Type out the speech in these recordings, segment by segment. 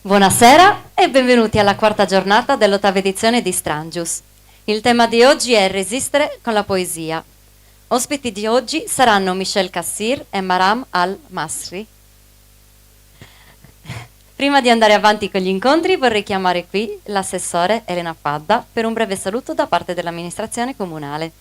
Buonasera e benvenuti alla quarta giornata dell'ottava edizione di Strangius. Il tema di oggi è Resistere con la poesia. Ospiti di oggi saranno Michel Kassir e Maram Al-Masri. Prima di andare avanti con gli incontri vorrei chiamare qui l'assessore Elena Fadda per un breve saluto da parte dell'amministrazione comunale.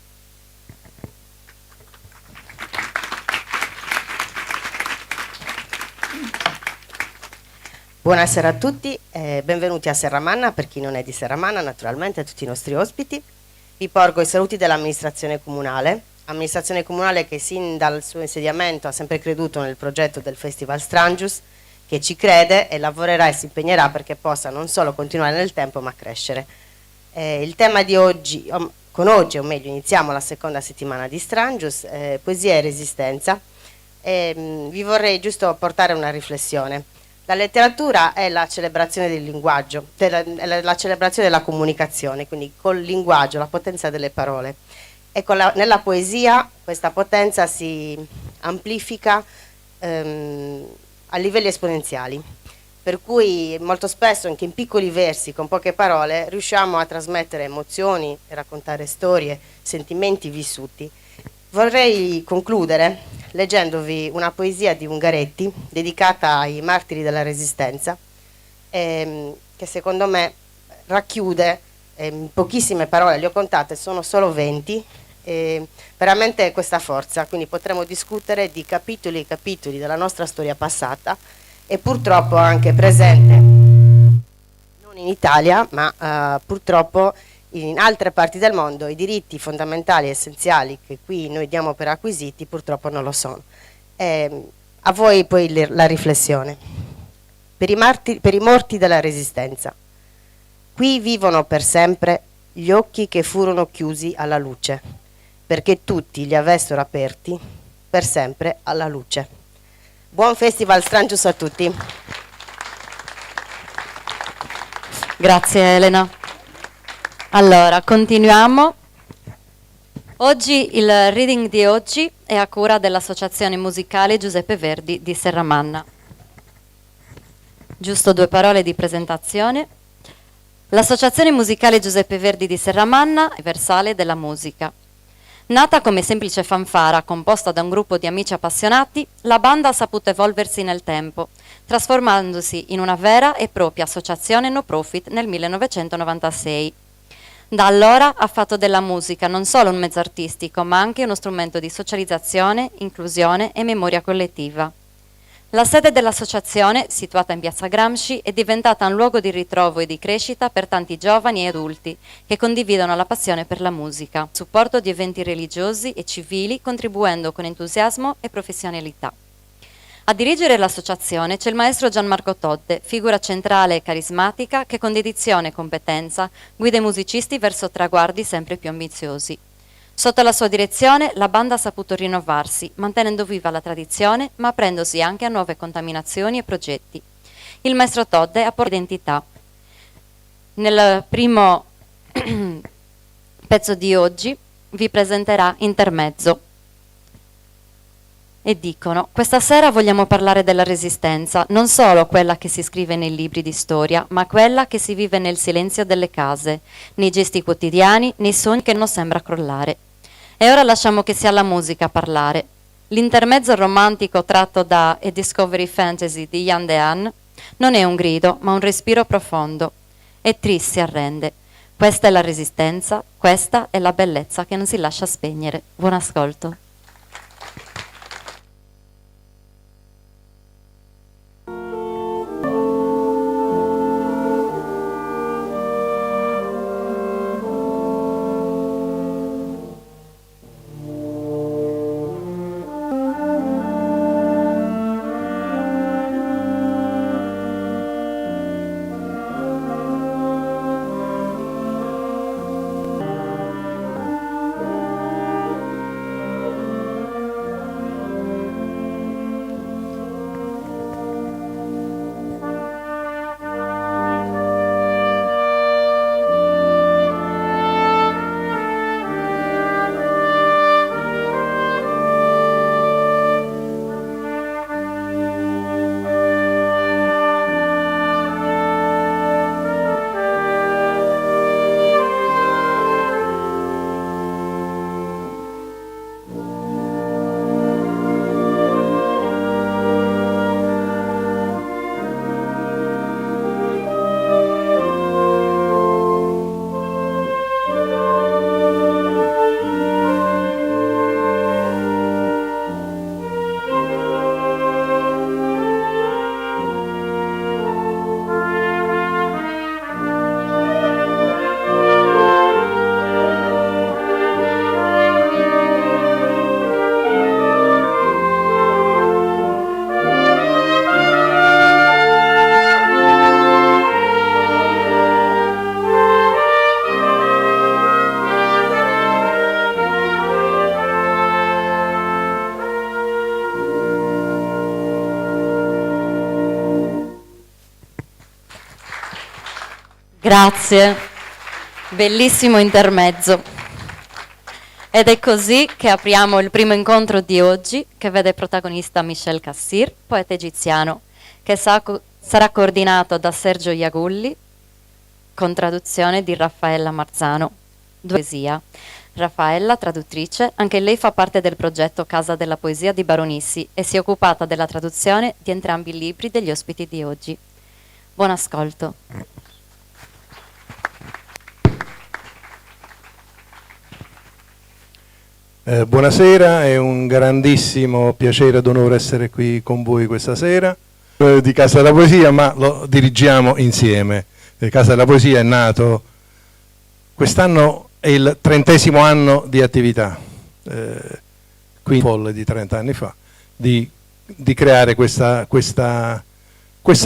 Buonasera a tutti e benvenuti a Serramanna, per chi non è di Serramanna, naturalmente a tutti i nostri ospiti. Vi porgo i saluti dell'amministrazione comunale, amministrazione comunale che sin dal suo insediamento ha sempre creduto nel progetto del Festival Strangius, che ci crede e lavorerà e si impegnerà perché possa non solo continuare nel tempo ma crescere. Eh, il tema di oggi, con oggi, o meglio iniziamo la seconda settimana di Strangius, eh, poesia e resistenza. E, mh, mm, vi vorrei giusto portare una riflessione. La letteratura è la celebrazione del linguaggio, è la, la celebrazione della comunicazione, quindi col linguaggio, la potenza delle parole. E la, nella poesia questa potenza si amplifica ehm, a livelli esponenziali, per cui molto spesso anche in piccoli versi, con poche parole, riusciamo a trasmettere emozioni, raccontare storie, sentimenti vissuti. Vorrei concludere leggendovi una poesia di Ungaretti dedicata ai martiri della Resistenza, ehm, che secondo me racchiude eh, in pochissime parole, le ho contate, sono solo 20, eh, veramente questa forza, quindi potremo discutere di capitoli e capitoli della nostra storia passata e purtroppo anche presente, non in Italia, ma eh, purtroppo in altre parti del mondo i diritti fondamentali e essenziali che qui noi diamo per acquisiti purtroppo non lo sono. Eh, a voi poi la riflessione. Per i, marti, per i morti della Resistenza. Qui vivono per sempre gli occhi che furono chiusi alla luce, perché tutti li avessero aperti per sempre alla luce. Buon Festival Strangius a tutti. Grazie Elena. Allora, continuiamo. Oggi il reading di oggi è a cura dell'Associazione Musicale Giuseppe Verdi di Serramanna. Giusto due parole di presentazione. L'Associazione Musicale Giuseppe Verdi di Serramanna è versale della musica. Nata come semplice fanfara composta da un gruppo di amici appassionati, la banda ha saputo evolversi nel tempo, trasformandosi in una vera e propria associazione no profit nel 1996. Da allora ha fatto della musica non solo un mezzo artistico, ma anche uno strumento di socializzazione, inclusione e memoria collettiva. La sede dell'associazione, situata in piazza Gramsci, è diventata un luogo di ritrovo e di crescita per tanti giovani e adulti che condividono la passione per la musica, supporto di eventi religiosi e civili, contribuendo con entusiasmo e professionalità. A dirigere l'associazione c'è il maestro Gianmarco Todde, figura centrale e carismatica che con dedizione e competenza guida i musicisti verso traguardi sempre più ambiziosi. Sotto la sua direzione la banda ha saputo rinnovarsi, mantenendo viva la tradizione, ma aprendosi anche a nuove contaminazioni e progetti. Il maestro Todde ha portato identità. Nel primo pezzo di oggi vi presenterà Intermezzo. E dicono, questa sera vogliamo parlare della resistenza, non solo quella che si scrive nei libri di storia, ma quella che si vive nel silenzio delle case, nei gesti quotidiani, nei sogni che non sembra crollare. E ora lasciamo che sia la musica a parlare. L'intermezzo romantico tratto da A Discovery Fantasy di Jan Dehan non è un grido, ma un respiro profondo. E Tris si arrende. Questa è la resistenza, questa è la bellezza che non si lascia spegnere. Buon ascolto. Grazie. Bellissimo intermezzo. Ed è così che apriamo il primo incontro di oggi, che vede protagonista Michel Kassir, poeta egiziano, che sa sarà coordinato da Sergio Iagulli, con traduzione di Raffaella Marzano. Poesia. Raffaella, traduttrice, anche lei fa parte del progetto Casa della Poesia di Baronissi e si è occupata della traduzione di entrambi i libri degli ospiti di oggi. Buon ascolto. Buonasera, è un grandissimo piacere ed onore essere qui con voi questa sera di Casa della Poesia, ma lo dirigiamo insieme. Casa della Poesia è nato quest'anno, è il 30° anno di attività, quindi folle di 30 anni fa, di creare questa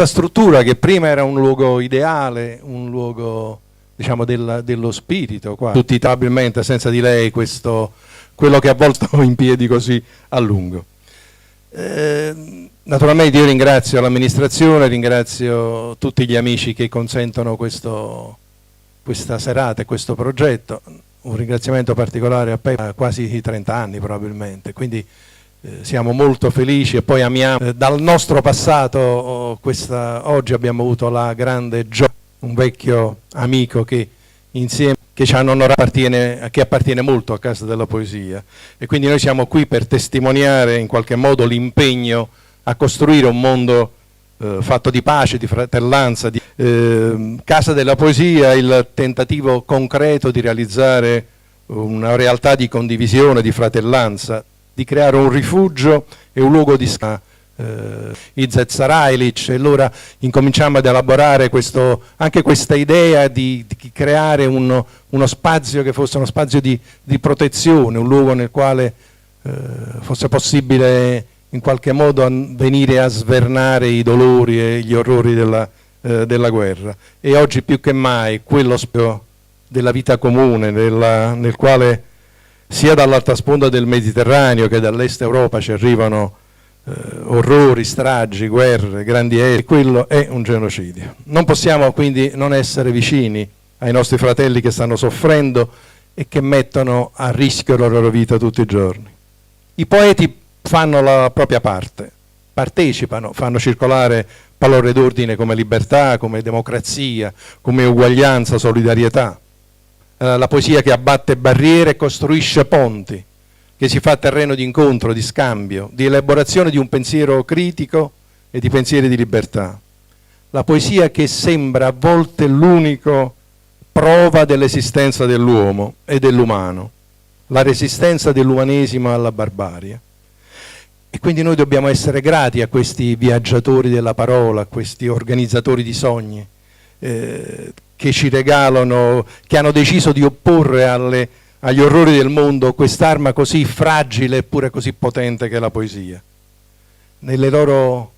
struttura che prima era un luogo ideale, un luogo, diciamo, dello spirito, qua. Tutti probabilmente senza di lei questo, quello che ha volto in piedi così a lungo. Naturalmente io ringrazio l'amministrazione, ringrazio tutti gli amici che consentono questa serata e questo progetto. Un ringraziamento particolare a Peppe, quasi 30 anni probabilmente, quindi siamo molto felici e poi amiamo. Dal nostro passato, oh, oggi abbiamo avuto la grande gioia, un vecchio amico che insieme che ci hanno onorato, che appartiene molto a Casa della Poesia, e quindi noi siamo qui per testimoniare in qualche modo l'impegno a costruire un mondo fatto di pace, di fratellanza. Di Casa della Poesia, il tentativo concreto di realizzare una realtà di condivisione, di fratellanza, di creare un rifugio e un luogo di Izzet Sarajlić, e allora incominciamo ad elaborare anche questa idea di creare uno spazio che fosse uno spazio di protezione, un luogo nel quale fosse possibile in qualche modo venire a svernare i dolori e gli orrori della guerra. E oggi più che mai quello spazio della vita comune, nel quale sia dall'altra sponda del Mediterraneo che dall'est Europa ci arrivano orrori, stragi, guerre, grandi errori, quello è un genocidio. Non possiamo quindi non essere vicini ai nostri fratelli che stanno soffrendo e che mettono a rischio la loro vita tutti i giorni. I poeti fanno la propria parte, partecipano, fanno circolare parole d'ordine come libertà, come democrazia, come uguaglianza, solidarietà. La poesia che abbatte barriere e costruisce ponti, che si fa terreno di incontro, di scambio, di elaborazione di un pensiero critico e di pensieri di libertà. La poesia che sembra a volte l'unica prova dell'esistenza dell'uomo e dell'umano, la resistenza dell'umanesimo alla barbarie. E quindi noi dobbiamo essere grati a questi viaggiatori della parola, a questi organizzatori di sogni, che ci regalano, che hanno deciso di opporre agli orrori del mondo quest'arma così fragile eppure così potente che è la poesia. Nelle loro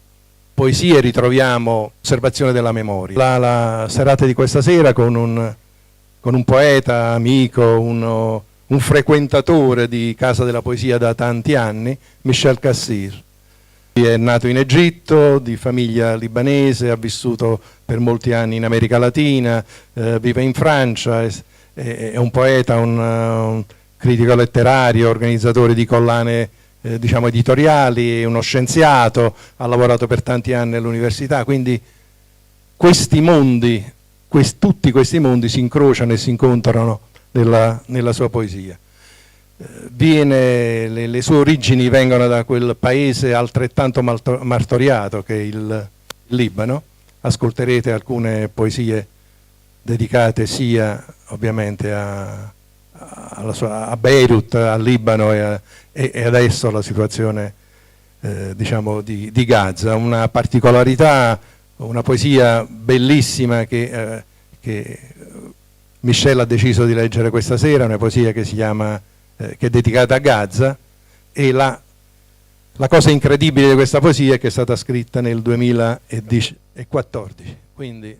poesie ritroviamo osservazione della memoria. La serata di questa sera con un poeta, amico, un frequentatore di Casa della Poesia da tanti anni, Michel Kassir. È nato in Egitto, di famiglia libanese, ha vissuto per molti anni in America Latina, vive in Francia, è un poeta, un critico letterario, organizzatore di collane editoriali, è uno scienziato, ha lavorato per tanti anni all'università, quindi tutti questi mondi si incrociano e si incontrano nella sua poesia. Le sue origini vengono da quel paese altrettanto martoriato che è il Libano. Ascolterete alcune poesie dedicate sia ovviamente a Beirut, al Libano e adesso alla situazione di Gaza. Una particolarità, una poesia bellissima che Michel ha deciso di leggere questa sera, una poesia che si chiama che è dedicata a Gaza, e la cosa incredibile di questa poesia è che è stata scritta nel 2014, quindi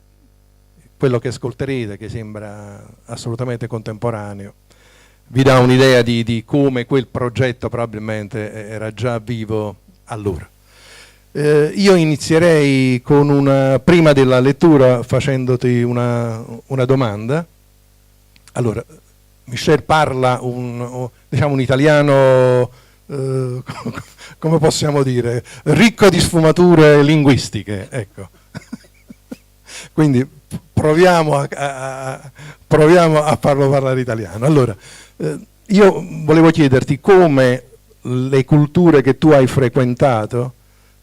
quello che ascolterete, che sembra assolutamente contemporaneo, vi dà un'idea di come quel progetto probabilmente era già vivo allora. Eh, io inizierei con una, prima della lettura facendoti una, una domanda. Allora, Michel parla un, diciamo, un italiano, eh, come possiamo dire, ricco di sfumature linguistiche. Ecco. Quindi proviamo a, a, proviamo a farlo parlare italiano. Allora, eh, io volevo chiederti come le culture che tu hai frequentato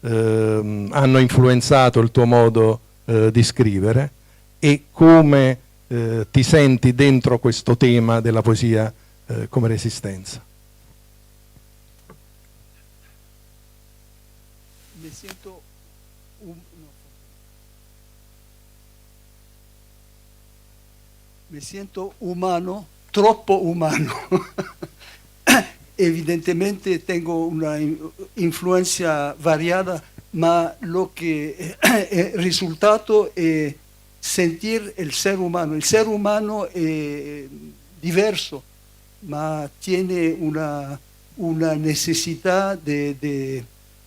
eh, hanno influenzato il tuo modo eh, di scrivere e come eh, ti senti dentro questo tema della poesia eh, come resistenza. Mi sento un, no, mi siento umano, troppo umano. Evidentemente tengo una influencia variada, ma lo que el risultato è sentir el ser humano. El ser humano è diverso, ma tiene una, una necessità de, de,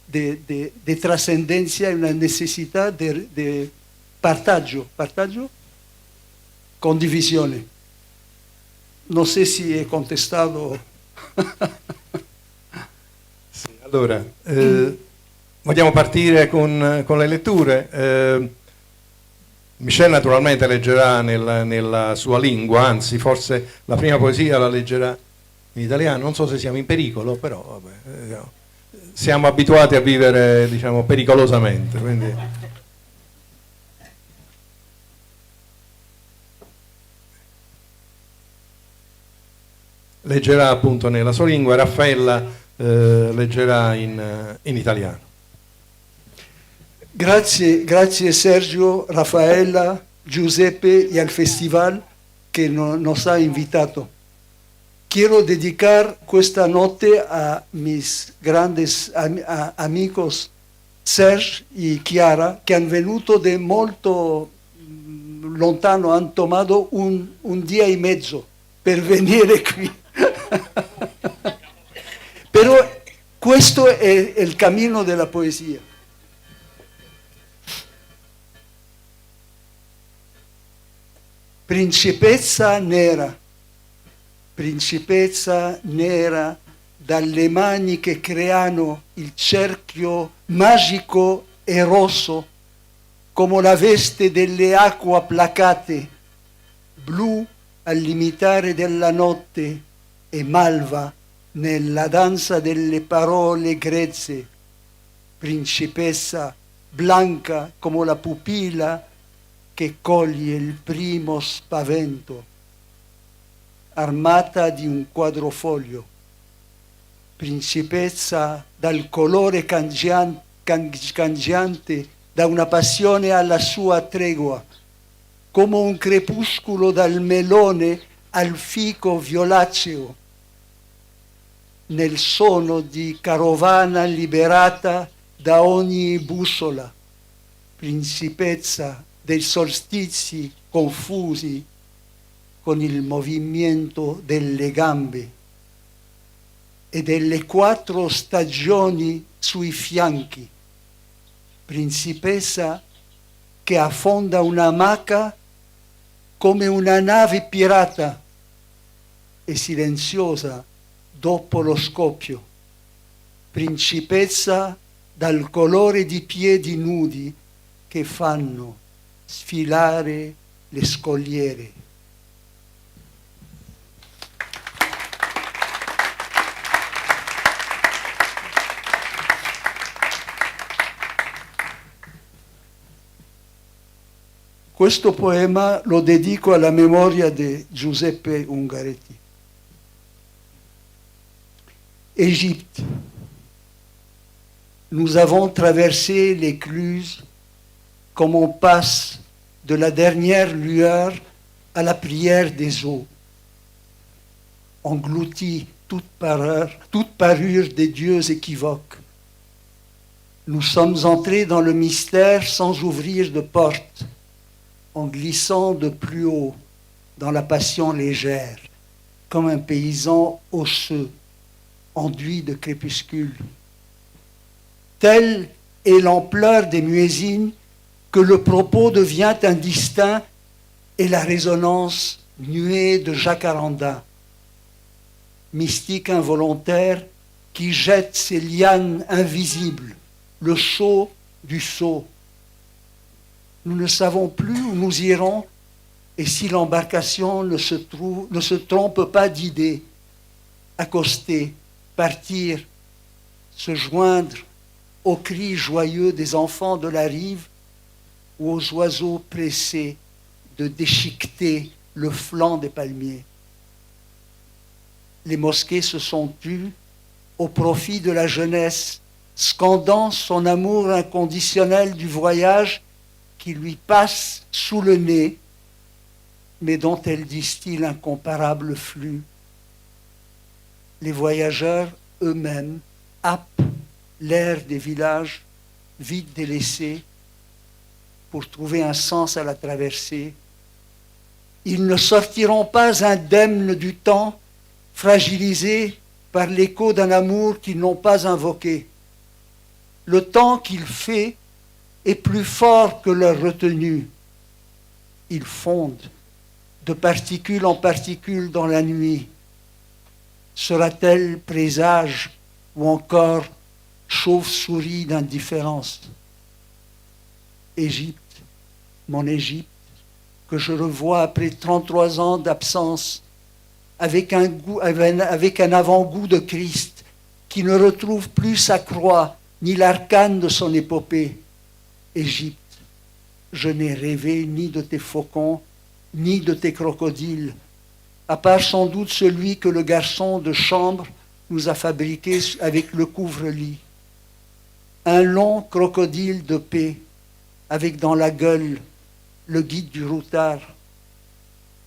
de, de, de trascendencia e una necessità de, de partaggio, partaggio? Condivisione. Non so se he contestato. sì, allora, eh, vogliamo partire con, con le letture. Eh, Michel naturalmente leggerà nel, nella sua lingua, anzi forse la prima poesia la leggerà in italiano, non so se siamo in pericolo, però vabbè, eh, siamo abituati a vivere diciamo, pericolosamente. Quindi... Leggerà appunto nella sua lingua, Raffaella eh, leggerà in, in italiano. Grazie, grazie Sergio, Raffaella, Giuseppe y al festival que no, nos ha invitado. Quiero dedicar questa notte a mis grandes am a amigos Serge y Chiara, che han venuto de molto mm, lontano, han tomado un, un día y mezzo per venire qui. Però questo è il cammino della poesia. Principessa nera, principessa nera dalle mani che creano il cerchio magico e rosso, come la veste delle acque placate, blu al limitare della notte e malva nella danza delle parole grezze, principessa blanca come la pupilla che coglie il primo spavento, armata di un quadrofoglio, principessa dal colore cangiante, da una passione alla sua tregua, come un crepuscolo dal melone al fico violaceo, nel sonno di carovana liberata da ogni bussola, principessa dei solstizi confusi con il movimento delle gambe e delle quattro stagioni sui fianchi, principessa che affonda un'amaca come una nave pirata e silenziosa dopo lo scoppio, principessa dal colore di piedi nudi che fanno sfilare le scogliere. Questo poema lo dedico alla memoria di Giuseppe Ungaretti. Égypte. Nous avons traversé l'écluse comme on passe de la dernière lueur à la prière des eaux. Englouti toute parure, toute parure des dieux équivoques. Nous sommes entrés dans le mystère sans ouvrir de porte, en glissant de plus haut dans la passion légère, comme un paysan osseux, enduit de crépuscule. Tel Et l'ampleur des muezzins que le propos devient indistinct et la résonance nuée de jacaranda. Mystique involontaire qui jette ses lianes invisibles, le sceau du sceau. Nous ne savons plus où nous irons et si l'embarcation ne se, trouve, ne se trompe pas d'idée, accoster, partir, se joindre aux cris joyeux des enfants de la rive ou aux oiseaux pressés de déchiqueter le flanc des palmiers. Les mosquées se sont tues au profit de la jeunesse, scandant son amour inconditionnel du voyage qui lui passe sous le nez, mais dont elle distille l'incomparable flux. Les voyageurs eux-mêmes happent l'air des villages vite délaissés pour trouver un sens à la traversée. Ils ne sortiront pas indemnes du temps, fragilisés par l'écho d'un amour qu'ils n'ont pas invoqué. Le temps qu'il fait est plus fort que leur retenue. Ils fondent de particule en particule dans la nuit. Sera-t-elle présage ou encore chauve-souris d'indifférence Égypte, mon Égypte, que je revois après 33 ans d'absence, avec un, goût, avec un avant-goût de Christ, qui ne retrouve plus sa croix ni l'arcane de son épopée. Égypte, je n'ai rêvé ni de tes faucons, ni de tes crocodiles, à part sans doute celui que le garçon de chambre nous a fabriqué avec le couvre-lit. Un long crocodile de paix, avec dans la gueule le guide du routard.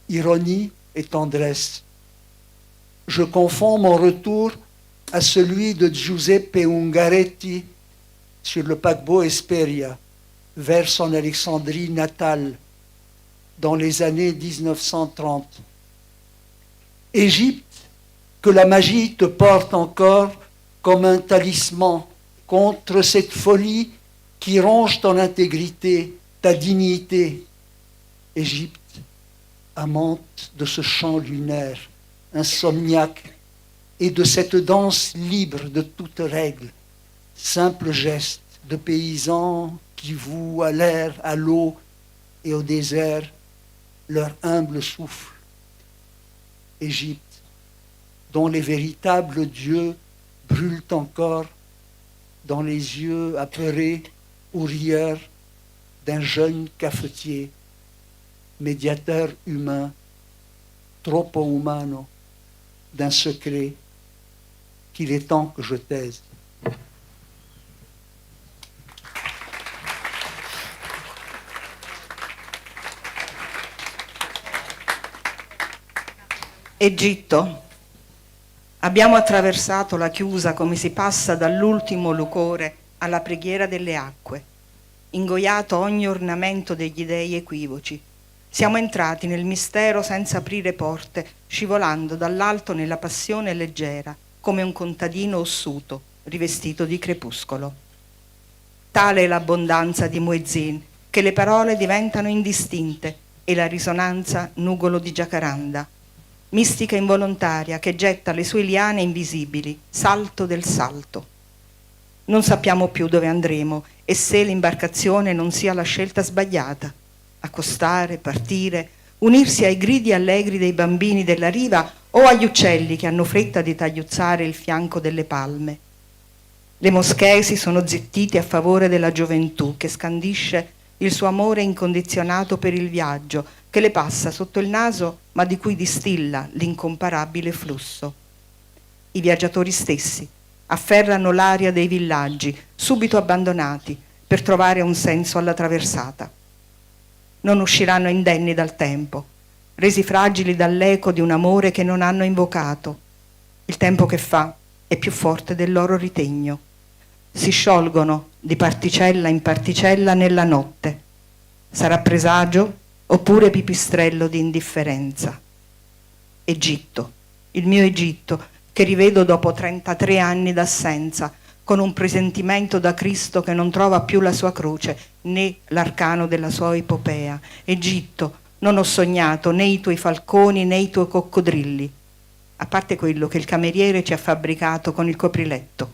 Ironie et tendresse. Je confonds mon retour à celui de Giuseppe Ungaretti sur le paquebot Esperia vers son Alexandrie natale dans les années 1930. Égypte, que la magie te porte encore comme un talisman contre cette folie qui ronge ton intégrité, ta dignité. Égypte, amante de ce chant lunaire, insomniaque, et de cette danse libre de toute règle, simple geste de paysans qui vouent à l'air, à l'eau et au désert leur humble souffle. Égypte, dont les véritables dieux brûlent encore dans les yeux apeurés ou rieurs d'un jeune cafetier, médiateur humain, troppo umano, d'un secret qu'il est temps que je taise. Egitto. Abbiamo attraversato la chiusa come si passa dall'ultimo lucore alla preghiera delle acque, ingoiato ogni ornamento degli dei equivoci. Siamo entrati nel mistero senza aprire porte, scivolando dall'alto nella passione leggera, come un contadino ossuto, rivestito di crepuscolo. Tale è l'abbondanza di muezzin che le parole diventano indistinte e la risonanza nugolo di giacaranda mistica involontaria che getta le sue liane invisibili, salto del salto. Non sappiamo più dove andremo e se l'imbarcazione non sia la scelta sbagliata. Accostare, partire, unirsi ai gridi allegri dei bambini della riva o agli uccelli che hanno fretta di tagliuzzare il fianco delle palme. Le moschee si sono zittite a favore della gioventù che scandisce il suo amore incondizionato per il viaggio, che le passa sotto il naso ma di cui distilla l'incomparabile flusso. I viaggiatori stessi afferrano l'aria dei villaggi, subito abbandonati, per trovare un senso alla traversata. Non usciranno indenni dal tempo, resi fragili dall'eco di un amore che non hanno invocato. Il tempo che fa è più forte del loro ritegno. Si sciolgono di particella in particella nella notte. Sarà presagio oppure pipistrello di indifferenza. Egitto, il mio Egitto, che rivedo dopo 33 anni d'assenza, con un presentimento da Cristo che non trova più la sua croce né l'arcano della sua epopea. Egitto, non ho sognato né i tuoi falconi né i tuoi coccodrilli, a parte quello che il cameriere ci ha fabbricato con il copriletto,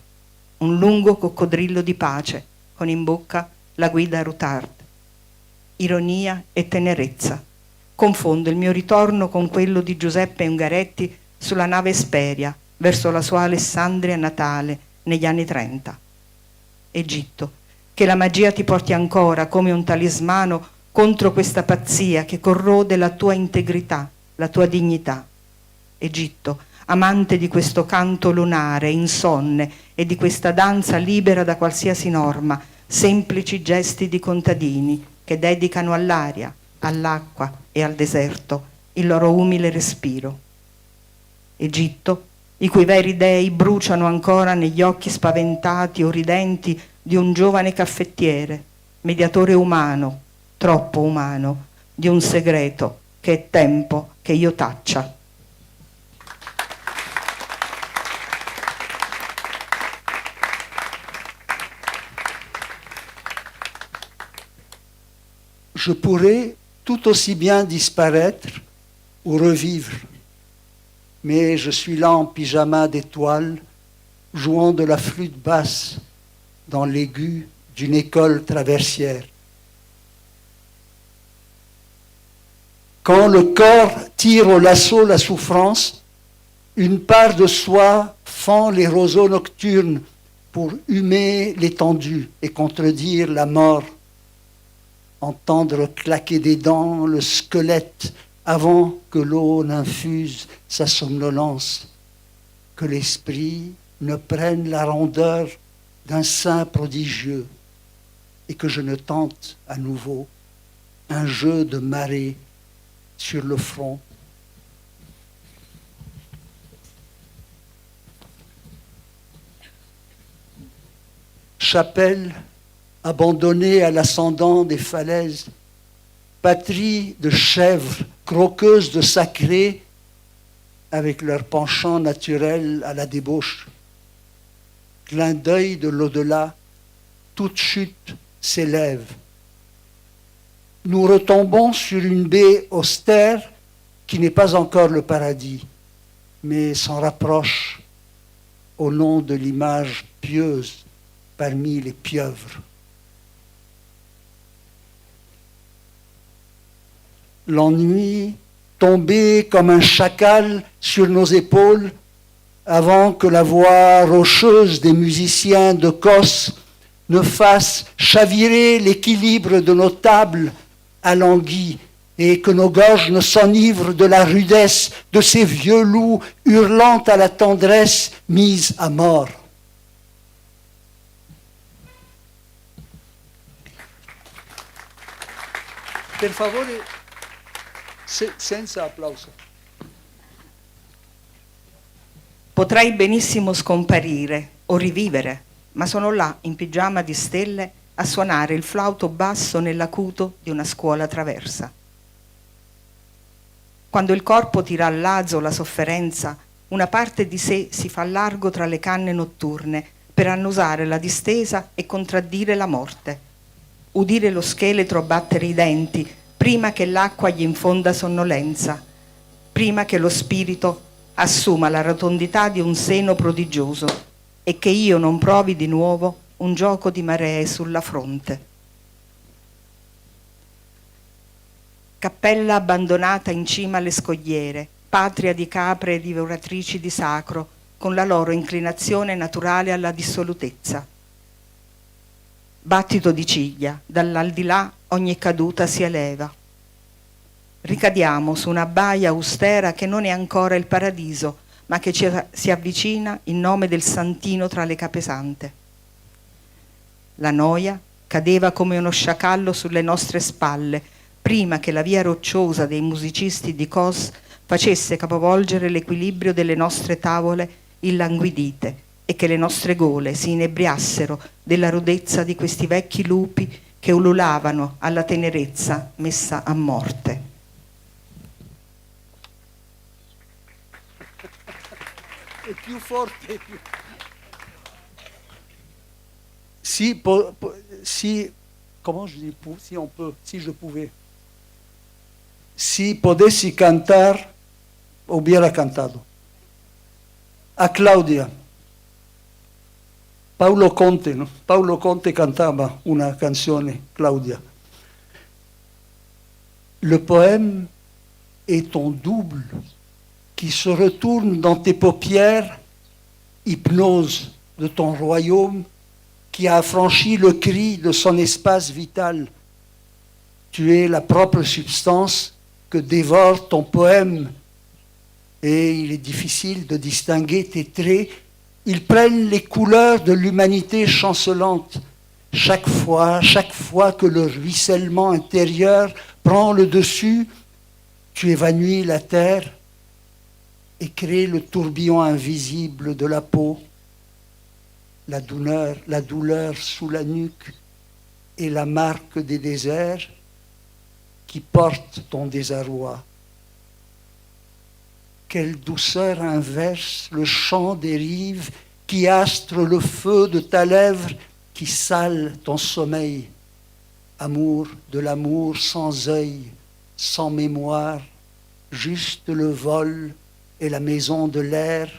un lungo coccodrillo di pace, con in bocca la guida Rutard. Ironia e tenerezza. Confondo il mio ritorno con quello di Giuseppe Ungaretti sulla nave Esperia, verso la sua Alessandria natale negli anni 30. Egitto, che la magia ti porti ancora come un talismano contro questa pazzia che corrode la tua integrità, la tua dignità. Egitto, amante di questo canto lunare, insonne e di questa danza libera da qualsiasi norma, semplici gesti di contadini che dedicano all'aria, all'acqua e al deserto il loro umile respiro. Egitto, i cui veri dei bruciano ancora negli occhi spaventati o ridenti di un giovane caffettiere, mediatore umano, troppo umano, di un segreto che è tempo che io taccia. Je pourrais tout aussi bien disparaître ou revivre. Mais je suis là en pyjama d'étoiles, jouant de la flûte basse dans l'aigu d'une école traversière. Quand le corps tire au lasso la souffrance, une part de soi fend les roseaux nocturnes pour humer l'étendue et contredire la mort. Entendre claquer des dents le squelette avant que l'eau n'infuse sa somnolence, que l'esprit ne prenne la rondeur d'un sein prodigieux et que je ne tente à nouveau un jeu de marée sur le front. Chapelle abandonnée à l'ascendant des falaises, patrie de chèvres croqueuses de sacré avec leur penchant naturel à la débauche. Clin d'œil de l'au-delà, toute chute s'élève. Nous retombons sur une baie austère qui n'est pas encore le paradis, mais s'en rapproche au nom de l'image pieuse parmi les pieuvres. L'ennui tombé comme un chacal sur nos épaules avant que la voix rocheuse des musiciens de Cos ne fasse chavirer l'équilibre de nos tables alanguies et que nos gorges ne s'enivrent de la rudesse de ces vieux loups hurlant à la tendresse mise à mort. Per favore, se, senza applauso. Potrei benissimo scomparire o rivivere, ma sono là in pigiama di stelle a suonare il flauto basso nell'acuto di una scuola traversa. Quando il corpo tira al lazo la sofferenza, una parte di sé si fa largo tra le canne notturne per annusare la distesa e contraddire la morte. Udire lo scheletro battere i denti prima che l'acqua gli infonda sonnolenza, prima che lo spirito assuma la rotondità di un seno prodigioso e che io non provi di nuovo un gioco di maree sulla fronte. Cappella abbandonata in cima alle scogliere, patria di capre e divoratrici di sacro, con la loro inclinazione naturale alla dissolutezza. Battito di ciglia, dall'aldilà ogni caduta si eleva. Ricadiamo su una baia austera che non è ancora il paradiso, ma che ci si avvicina in nome del santino tra le capesante. La noia cadeva come uno sciacallo sulle nostre spalle, prima che la via rocciosa dei musicisti di Cos facesse capovolgere l'equilibrio delle nostre tavole illanguidite e che le nostre gole si inebriassero della rudezza di questi vecchi lupi che ululavano alla tenerezza messa a morte. È più forte. Più... Si si comment je dis si on peut si je pouvais si potessi cantar hubiera cantado a Claudia Paolo Conte no Paolo Conte cantava una canzone Claudia Le poème est ton double qui se retourne dans tes paupières, hypnose de ton royaume qui a affranchi le cri de son espace vital. Tu es la propre substance que dévore ton poème et il est difficile de distinguer tes traits. Ils prennent les couleurs de l'humanité chancelante. Chaque fois, chaque fois que le ruissellement intérieur prend le dessus, tu évanouis la terre et crées le tourbillon invisible de la peau, la douleur, la douleur sous la nuque et la marque des déserts qui porte ton désarroi. Quelle douceur inverse le chant des rives qui astre le feu de ta lèvre qui sale ton sommeil. Amour de l'amour sans œil, sans mémoire, juste le vol et la maison de l'air.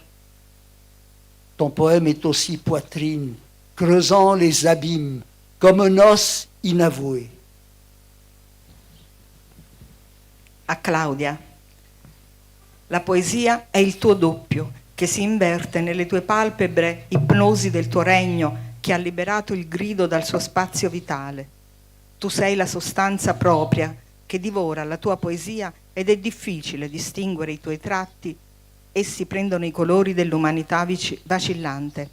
Ton poème est aussi poitrine, creusant les abîmes comme un os inavoué. A Claudia. La poesia è il tuo doppio che si inverte nelle tue palpebre, ipnosi del tuo regno che ha liberato il grido dal suo spazio vitale. Tu sei la sostanza propria che divora la tua poesia ed è difficile distinguere i tuoi tratti, essi prendono i colori dell'umanità vacillante.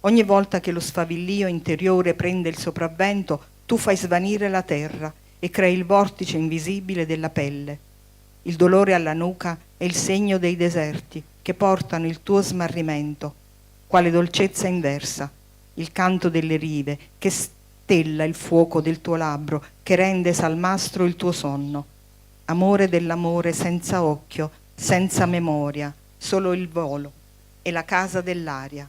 Ogni volta che lo sfavillio interiore prende il sopravvento, tu fai svanire la terra e crei il vortice invisibile della pelle. Il dolore alla nuca è il segno dei deserti che portano il tuo smarrimento, quale dolcezza inversa, il canto delle rive che stella il fuoco del tuo labbro, che rende salmastro il tuo sonno. Amore dell'amore senza occhio, senza memoria, solo il volo e la casa dell'aria.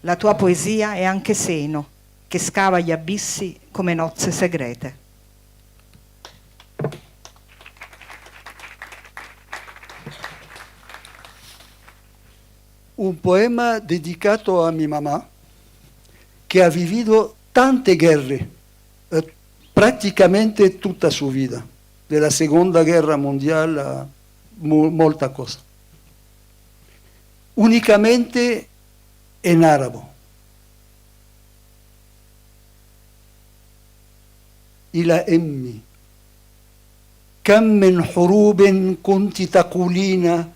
La tua poesia è anche seno, che scava gli abissi come nozze segrete. Un poema dedicato a mi mamá, che ha vivido tante guerre, eh, praticamente tutta su vida, della seconda guerra mondiale a molta cosa. Unicamente en arabo. إلى أمي كم من حروب كنت تقولين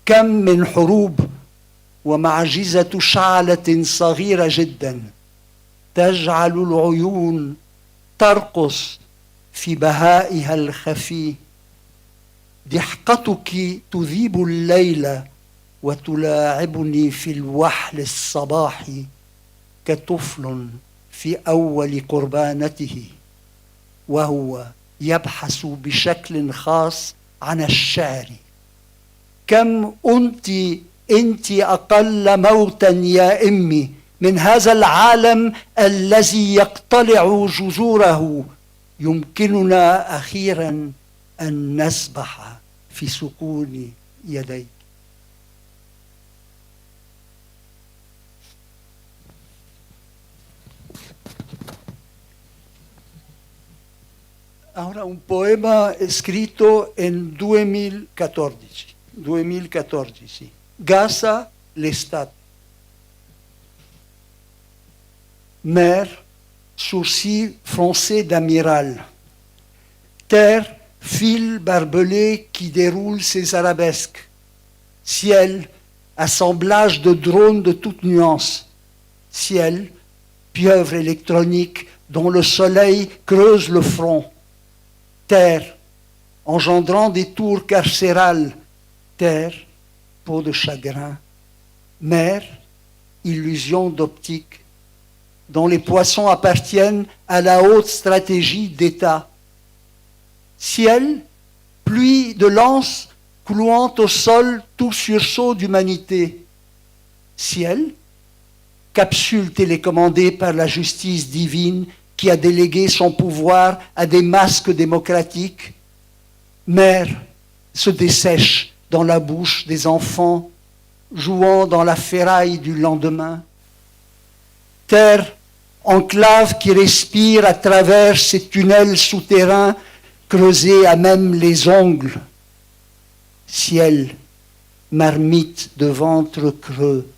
كم من حروب ومعجزة شعلة صغيرة جدا تجعل العيون ترقص في بهائها الخفي ضحكتك تذيب الليل وتلاعبني في الوحل الصباحي كطفل في أول قربانته وهو يبحث بشكل خاص عن الشعر كم أنت أنت أقل موتا يا أمي من هذا العالم الذي يقتلع جذوره يمكننا أخيرا أن نسبح في سكون يديك Ahora un poema scritto in 2014, 2014. Gaza, l'estate. Mer, sourcils froncés d'amiral. Terre, fil barbelé qui déroule ses arabesques. Ciel, assemblage de drones de toutes nuances. Ciel, pieuvre électronique dont le soleil creuse le front. Terre, engendrant des tours carcérales. Terre, peau de chagrin. Mer, illusion d'optique, dont les poissons appartiennent à la haute stratégie d'État. Ciel, pluie de lances clouant au sol tout sursaut d'humanité. Ciel, capsule télécommandée par la justice divine qui a délégué son pouvoir à des masques démocratiques. Mer se dessèche dans la bouche des enfants jouant dans la ferraille du lendemain. Terre, enclave qui respire à travers ces tunnels souterrains creusés à même les ongles. Ciel, marmite de ventre creux,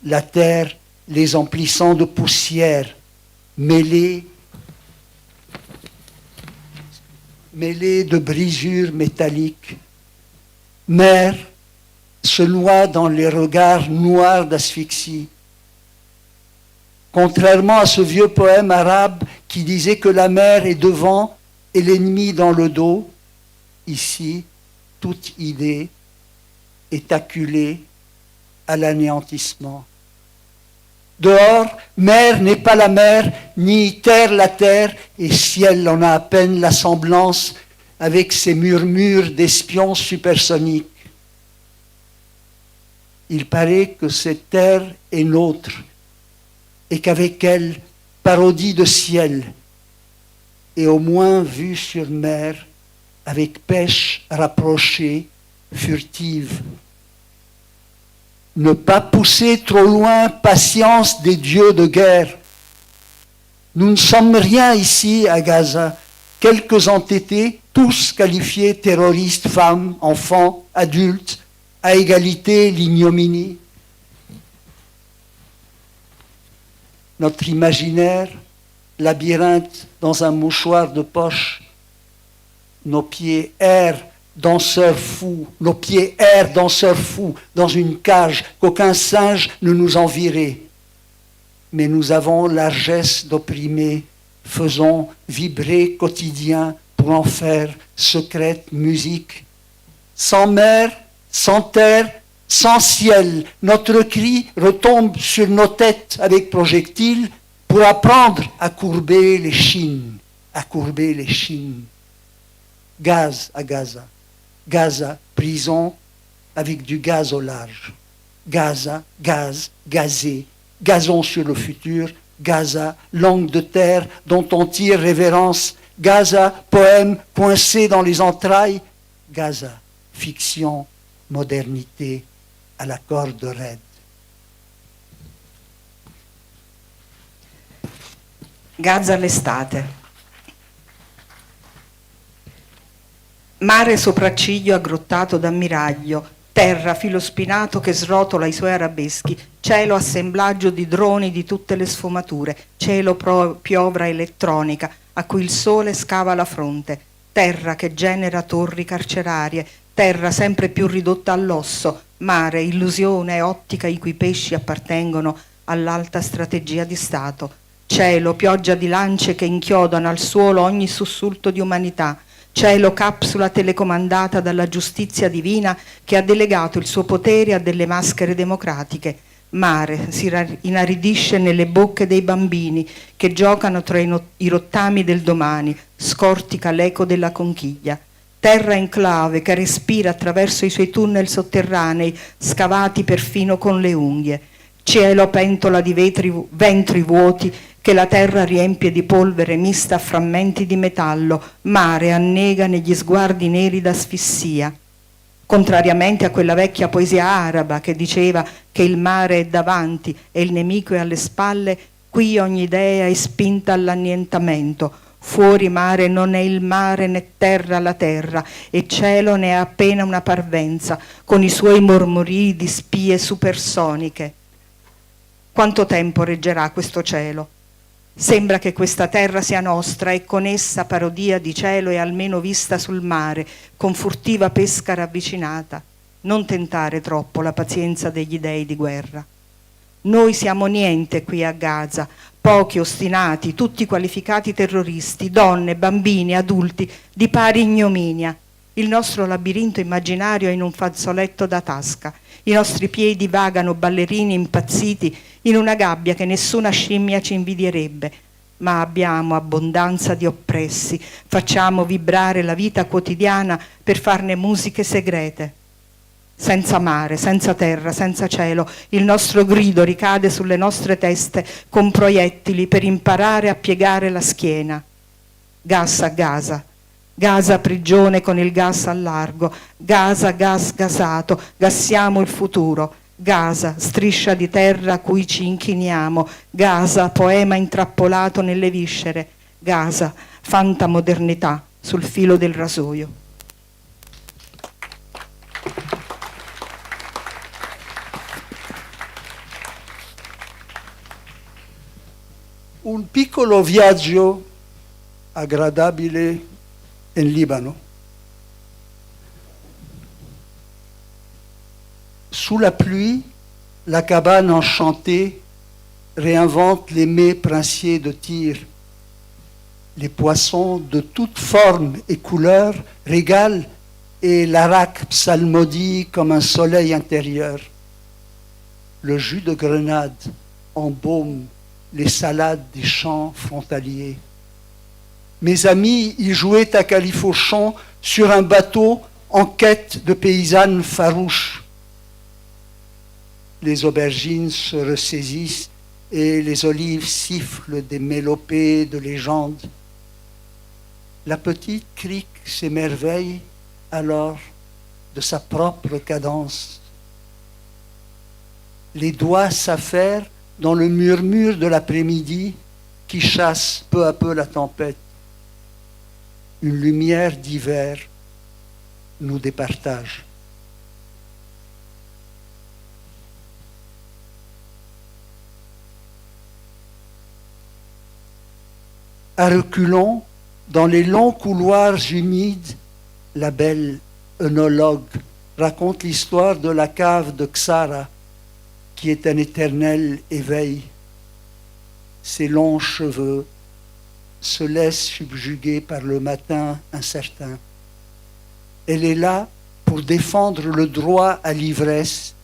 la terre les emplissant de poussière, mêlée mêlée de brisures métalliques. Mer se noie dans les regards noirs d'asphyxie. Contrairement à ce vieux poème arabe qui disait que la mer est devant et l'ennemi dans le dos, ici, toute idée est acculée à l'anéantissement. Dehors, mer n'est pas la mer, ni terre la terre, et ciel en a à peine la semblance avec ses murmures d'espions supersoniques. Il paraît que cette terre est nôtre, et qu'avec elle, parodie de ciel, et au moins vue sur mer, avec pêche rapprochée, furtive. Ne pas pousser trop loin, patience des dieux de guerre. Nous ne sommes rien ici à Gaza, quelques entêtés, tous qualifiés terroristes, femmes, enfants, adultes, à égalité l'ignominie. Notre imaginaire, labyrinthe dans un mouchoir de poche, nos pieds errent, danseurs fous, nos pieds errent, danseurs fous, dans une cage qu'aucun singe ne nous envierait. Mais nous avons largesse d'opprimés, faisons vibrer quotidien pour en faire secrète musique. Sans mer, sans terre, sans ciel, notre cri retombe sur nos têtes avec projectiles pour apprendre à courber les chines, à courber les chines. Gaz à Gaza, Gaza, prison avec du gaz au large. Gaza, gaz, gazé, gazon sur le futur, Gaza, langue de terre dont on tire révérence, Gaza, poème coincé dans les entrailles, Gaza, fiction, modernité à la corde raide. Gaza all'estate. Mare sopracciglio aggrottato da miraglio, terra filo spinato che srotola i suoi arabeschi, cielo assemblaggio di droni di tutte le sfumature, cielo pro- piovra elettronica a cui il sole scava la fronte, terra che genera torri carcerarie, terra sempre più ridotta all'osso, mare, illusione ottica i cui pesci appartengono all'alta strategia di Stato, cielo, pioggia di lance che inchiodano al suolo ogni sussulto di umanità, cielo, capsula telecomandata dalla giustizia divina che ha delegato il suo potere a delle maschere democratiche, mare si inaridisce nelle bocche dei bambini che giocano tra i, no- i rottami del domani, scortica l'eco della conchiglia. Terra enclave che respira attraverso i suoi tunnel sotterranei, scavati perfino con le unghie. Cielo pentola di vetri, ventri vuoti che la terra riempie di polvere mista a frammenti di metallo, mare annega negli sguardi neri d'asfissia. Contrariamente a quella vecchia poesia araba che diceva che il mare è davanti e il nemico è alle spalle, qui ogni idea è spinta all'annientamento. Fuori mare non è il mare né terra la terra, e cielo ne è appena una parvenza, con i suoi mormorii di spie supersoniche. Quanto tempo reggerà questo cielo? Sembra che questa terra sia nostra e con essa parodia di cielo e almeno vista sul mare, con furtiva pesca ravvicinata. Non tentare troppo la pazienza degli dei di guerra. Noi siamo niente qui a Gaza, pochi ostinati, tutti qualificati terroristi, donne, bambini, adulti, di pari ignominia. Il nostro labirinto immaginario è in un fazzoletto da tasca. I nostri piedi vagano ballerini impazziti in una gabbia che nessuna scimmia ci invidierebbe. Ma abbiamo abbondanza di oppressi, facciamo vibrare la vita quotidiana per farne musiche segrete. Senza mare, senza terra, senza cielo, il nostro grido ricade sulle nostre teste con proiettili per imparare a piegare la schiena. Gas a Gaza, Gaza prigione con il gas al largo, Gaza gas gasato, gassiamo il futuro, Gaza striscia di terra a cui ci inchiniamo, Gaza poema intrappolato nelle viscere, Gaza fantamodernità sul filo del rasoio. Un piccolo viaggio aggradabile in Libano. Sous la pluie, la cabane enchantée réinvente les mets princiers de Tyr. Les poissons de toutes formes et couleurs régalent et l'arak psalmodie comme un soleil intérieur. Le jus de grenade embaume les salades des champs frontaliers. Mes amis y jouaient à califourchon sur un bateau en quête de paysannes farouches. Les aubergines se ressaisissent et les olives sifflent des mélopées de légendes. La petite crique s'émerveille alors de sa propre cadence. Les doigts s'affairent dans le murmure de l'après-midi qui chasse peu à peu la tempête. Une lumière d'hiver nous départage. À reculons, dans les longs couloirs humides, la belle œnologue raconte l'histoire de la cave de Xara, qui est un éternel éveil. Ses longs cheveux se laissent subjuguer par le matin incertain. Elle est là pour défendre le droit à l'ivresse,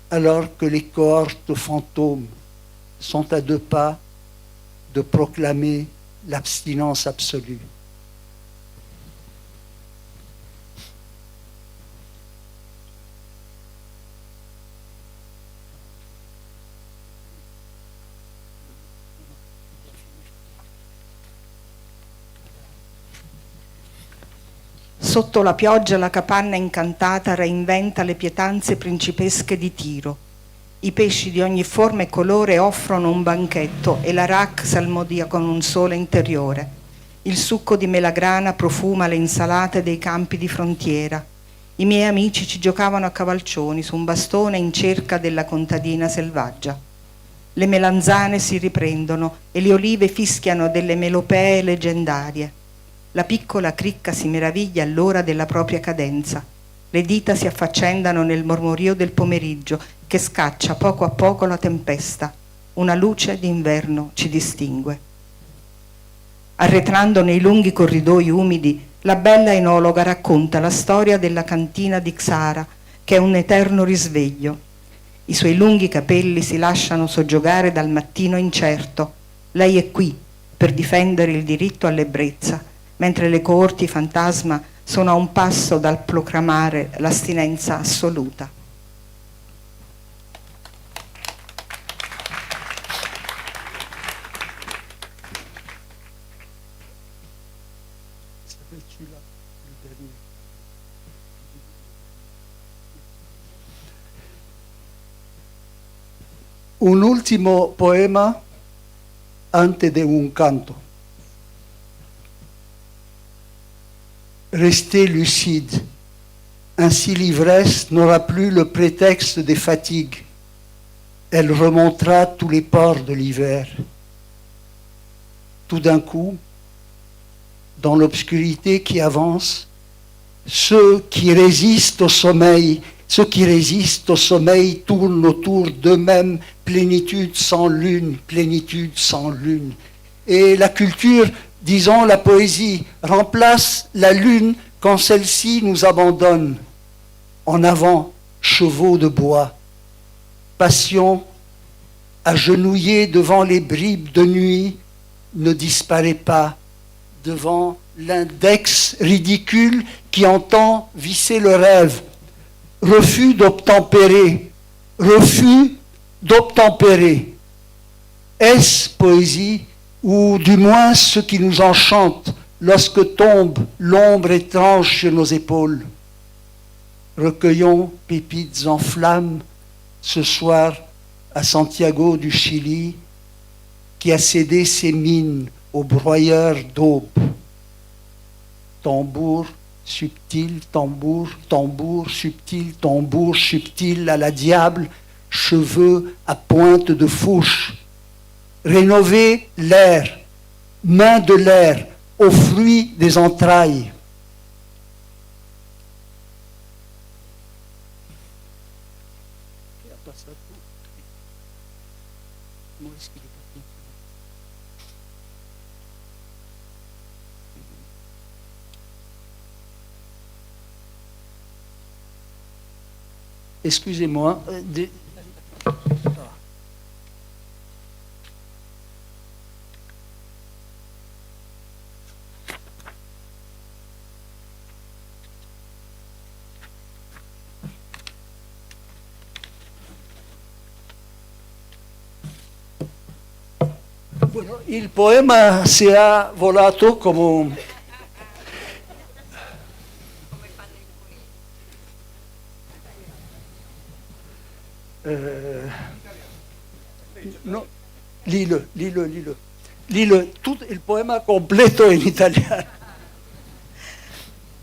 alors que les cohortes fantômes sont à deux pas de proclamer l'abstinence absolue. Sotto la pioggia la capanna incantata reinventa le pietanze principesche di Tiro. I pesci di ogni forma e colore offrono un banchetto e l'arak salmodia con un sole interiore. Il succo di melagrana profuma le insalate dei campi di frontiera. I miei amici ci giocavano a cavalcioni su un bastone in cerca della contadina selvaggia. Le melanzane si riprendono e le olive fischiano delle melopee leggendarie. La piccola cricca si meraviglia allora della propria cadenza. Le dita si affaccendano nel mormorio del pomeriggio che scaccia poco a poco la tempesta. Una luce d'inverno ci distingue. Arretrando nei lunghi corridoi umidi, la bella enologa racconta la storia della cantina di Xara, che è un eterno risveglio. I suoi lunghi capelli si lasciano soggiogare dal mattino incerto. Lei è qui per difendere il diritto all'ebbrezza, mentre le coorti fantasma sono a un passo dal proclamare l'astinenza assoluta. Un ultimo poema antes de un canto. Restez lucide. Ainsi l'ivresse n'aura plus le prétexte des fatigues. Elle remontera tous les ports de l'hiver. Tout d'un coup, dans l'obscurité qui avance, ceux qui résistent au sommeil, ceux qui résistent au sommeil tournent autour d'eux-mêmes, plénitude sans lune, plénitude sans lune. Et la culture, disons la poésie, remplace la lune quand celle-ci nous abandonne. En avant, chevaux de bois, passion, agenouillée devant les bribes de nuit, ne disparaît pas devant l'index ridicule qui entend visser le rêve. Refus d'obtempérer, refus d'obtempérer. Est-ce poésie, ou du moins ce qui nous enchante lorsque tombe l'ombre étrange sur nos épaules? Recueillons pépites en flammes ce soir à Santiago du Chili, qui a cédé ses mines aux broyeurs d'aube. Tambour subtil, tambour, tambour subtil, tambour subtil à la diable, cheveux à pointe de fourche. Rénover l'air, main de l'air, au fruit des entrailles. Excusez-moi. Euh, Bueno, il poema si è volato come Eh, no, lis-le, lis-le, lis-le. Lis-le, tutto il poema completo in italiano.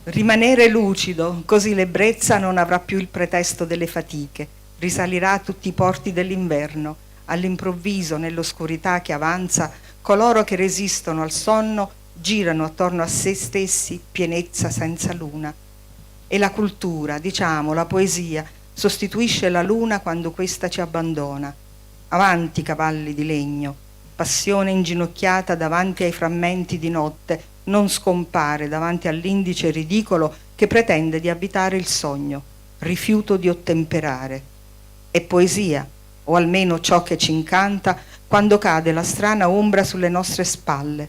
Rimanere lucido, così l'ebbrezza non avrà più il pretesto delle fatiche, risalirà a tutti i porti dell'inverno. All'improvviso, nell'oscurità che avanza, coloro che resistono al sonno girano attorno a se stessi pienezza senza luna. E la cultura, diciamo, la poesia, sostituisce la luna quando questa ci abbandona. Avanti, cavalli di legno, passione inginocchiata davanti ai frammenti di notte, non scompare davanti all'indice ridicolo che pretende di abitare il sogno, rifiuto di ottemperare. È poesia, o almeno ciò che ci incanta, quando cade la strana ombra sulle nostre spalle.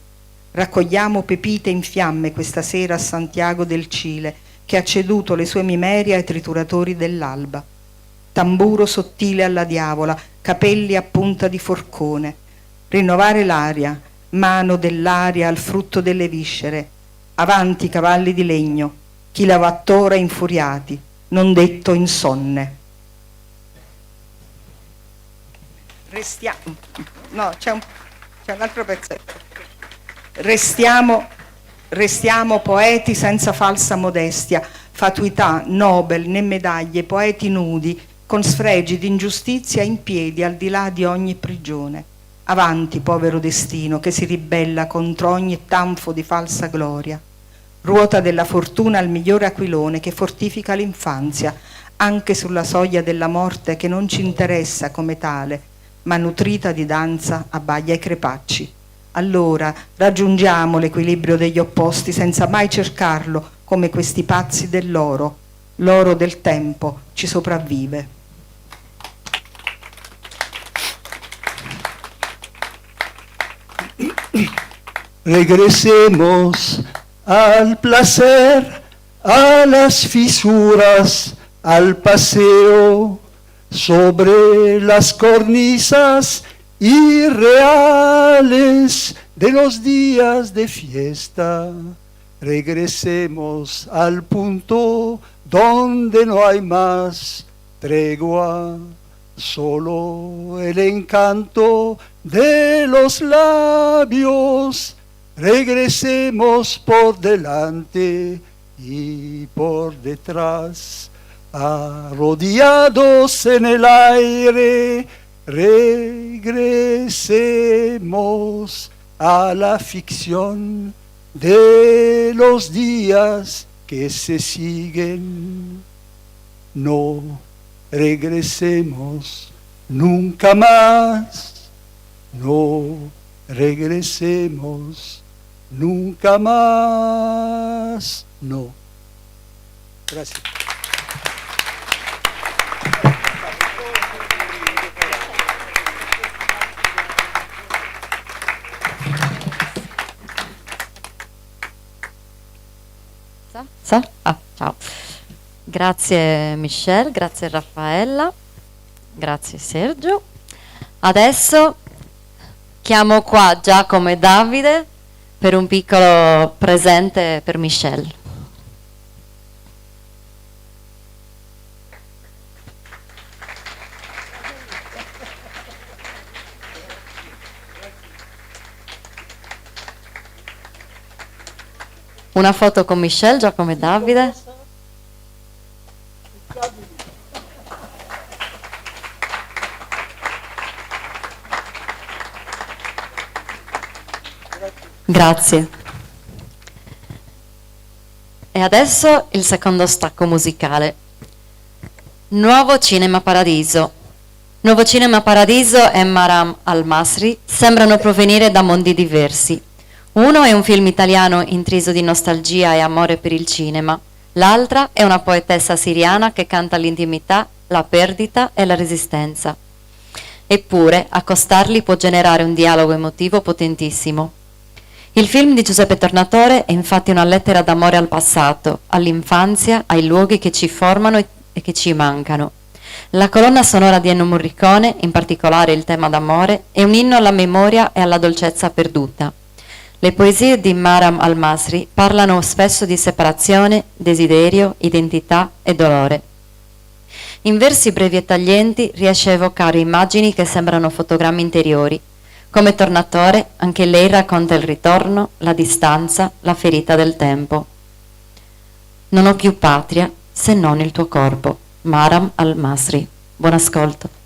Raccogliamo pepite in fiamme questa sera a Santiago del Cile, che ha ceduto le sue mimerie ai trituratori dell'alba. Tamburo sottile alla diavola, capelli a punta di forcone. Rinnovare l'aria, mano dell'aria al frutto delle viscere. Avanti cavalli di legno, chi lavattora infuriati, non detto insonne. Restiamo. No, c'è un, c'è un altro pezzetto. Restiamo, restiamo poeti senza falsa modestia, fatuità, Nobel né medaglie, poeti nudi, con sfregi d'ingiustizia in piedi al di là di ogni prigione. Avanti, povero destino, che si ribella contro ogni tanfo di falsa gloria. Ruota della fortuna al migliore aquilone che fortifica l'infanzia, anche sulla soglia della morte che non ci interessa come tale, ma nutrita di danza abbaglia i crepacci. Allora raggiungiamo l'equilibrio degli opposti senza mai cercarlo come questi pazzi dell'oro. L'oro del tempo ci sopravvive. Regresemos al placer, a las fisuras, al paseo sobre las cornisas irreales de los días de fiesta. Regresemos al punto donde no hay más tregua, solo el encanto de los labios. Regresemos por delante y por detrás, arrodillados en el aire, regresemos a la ficción de los días que se siguen. No regresemos nunca más, no regresemos nunca más, no. Gracias. Sa? Ah, ciao. Grazie Michelle, grazie Raffaella, grazie Sergio. Adesso chiamo qua Giacomo e Davide per un piccolo presente per Michelle. Una foto con Michelle, Giacomo e Davide. Grazie. E adesso il secondo stacco musicale. Nuovo Cinema Paradiso. Nuovo Cinema Paradiso e Maram Al-Masri sembrano provenire da mondi diversi. Uno è un film italiano intriso di nostalgia e amore per il cinema, l'altra è una poetessa siriana che canta l'intimità, la perdita e la resistenza. Eppure, accostarli può generare un dialogo emotivo potentissimo. Il film di Giuseppe Tornatore è infatti una lettera d'amore al passato, all'infanzia, ai luoghi che ci formano e che ci mancano. La colonna sonora di Ennio Morricone, in particolare il tema d'amore, è un inno alla memoria e alla dolcezza perduta. Le poesie di Maram Al-Masri parlano spesso di separazione, desiderio, identità e dolore. In versi brevi e taglienti riesce a evocare immagini che sembrano fotogrammi interiori. Come Tornatore, anche lei racconta il ritorno, la distanza, la ferita del tempo. Non ho più patria se non il tuo corpo. Maram Al-Masri. Buon ascolto.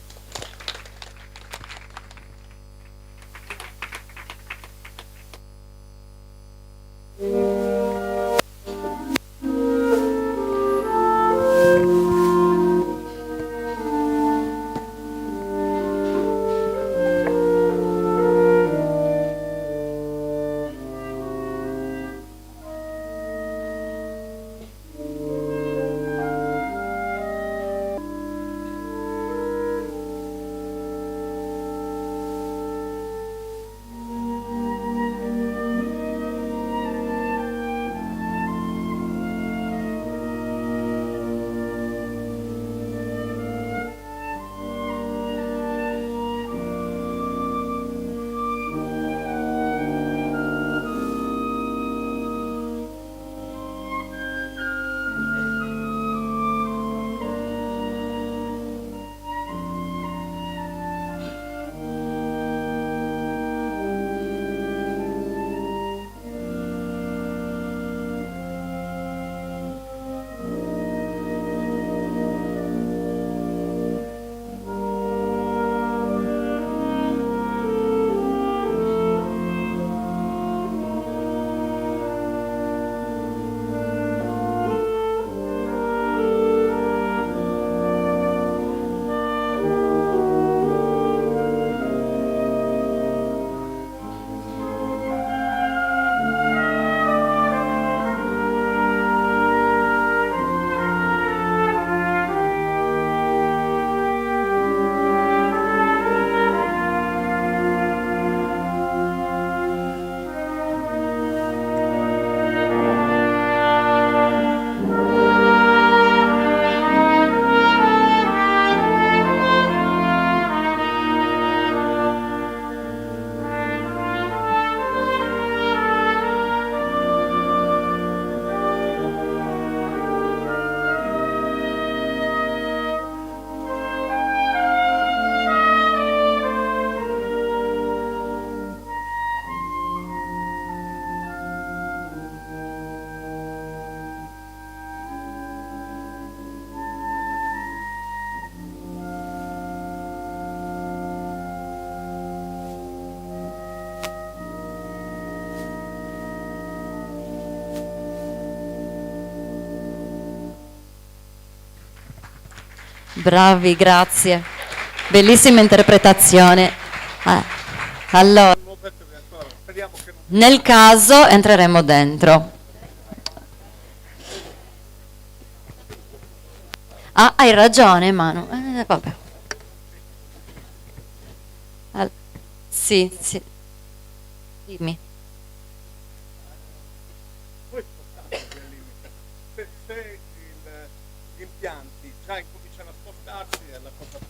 Bravi, grazie. Bellissima interpretazione. Eh, allora, nel caso entreremo dentro. Ah, hai ragione, Manu. Vabbè. All- sì, sì. Dimmi. Già incominciano a spostarsi è la cosa.